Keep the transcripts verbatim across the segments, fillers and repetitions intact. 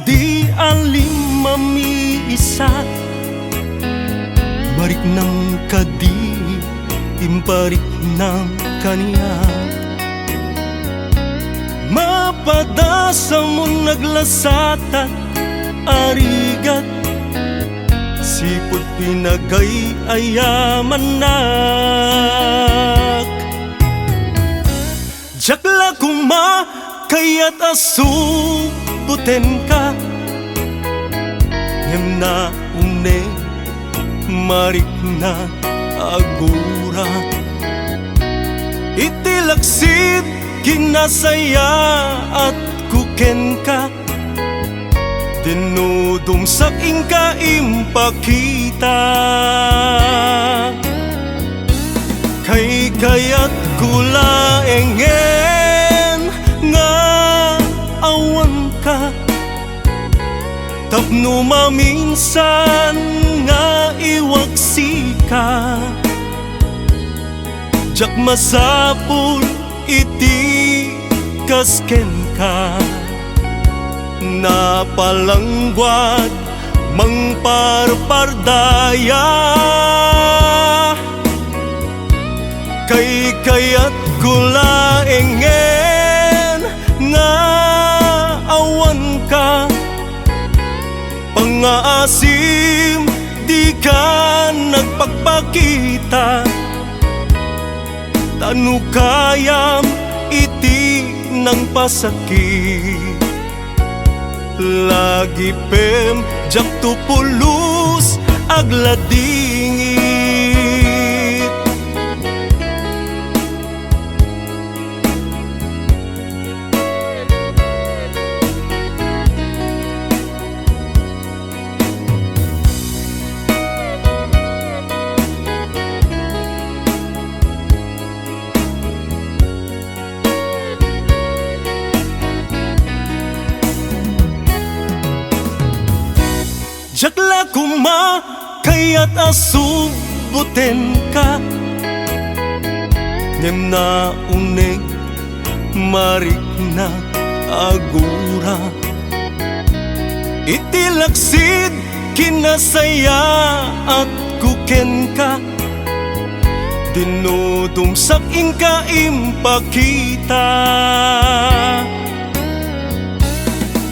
Di alim mamiisa, mariknam kadi, impariknam kaniak. Mapadasam no naglasatak a rigat, sipud pinagay-ayamannak. Diak la koma kayat a subotenka, ngem nauneg marikna a gura. Iti laksid kinasayaatko kenka, dinudumsak inka impakita. Kaykayatko laengen nga awanka, tapno maminsan nga iwaksika. Diak masapul iti kas kenka, napalangguad mangparpardaya. Kaykayatko laengen nga awanka, pangngaasim, dika nagpakpakita. Ta no kayam iti nangpasakit, lagipem diakto pulos agladingit. Diak la koma kayat a subotenka, ngem nauneg marikna a gura. Iti laksid kinasayaatko kenka, dinudumsak inka impakita.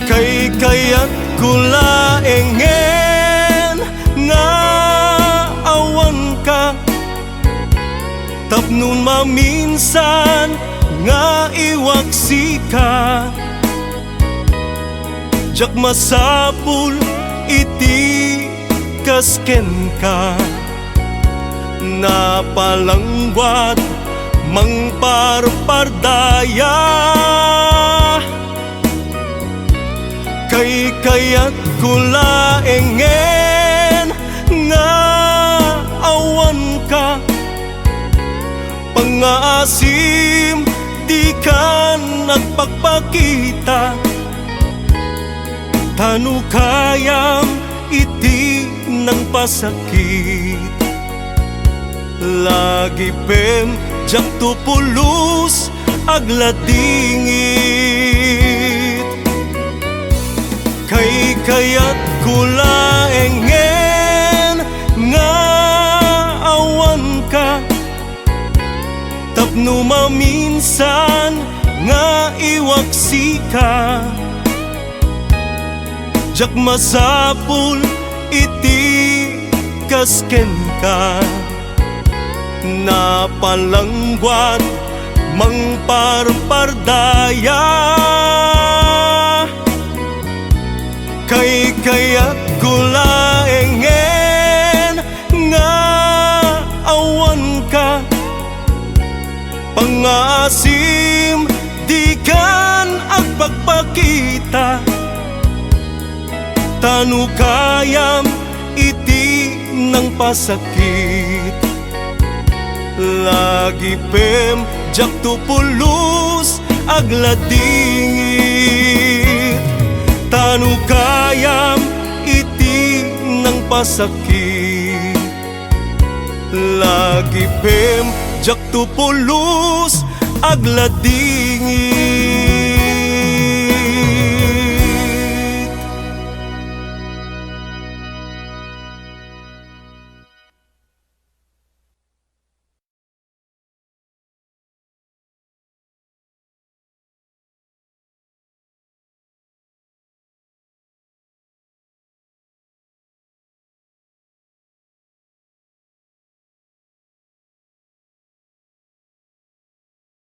Kaykayatko laengen nga awanka, tapno maminsan nga iwaksika. Diak masapul iti kas kenka, napalangguad mangparpardaya. Kaykayatko laengen nga awanka, pangngaasim, dikan agpakpakita. Ta no kayam iti nangpasakit, lagipem diakto pulos agladingit. Kaykayatko laengen nga awanka, tapno maminsan nga iwaksika. Diak masapul iti kas kenka, napalangguad mangparpardaya. Kaykayatko laengen nga awanka, pangngaasim, dikan agpakpakita. Ta no kayam iti nangpasakit, lagipem diakto pulos agladingit. Ta no kayam iti nangpasakit, lagipem diakto pulos agladingit.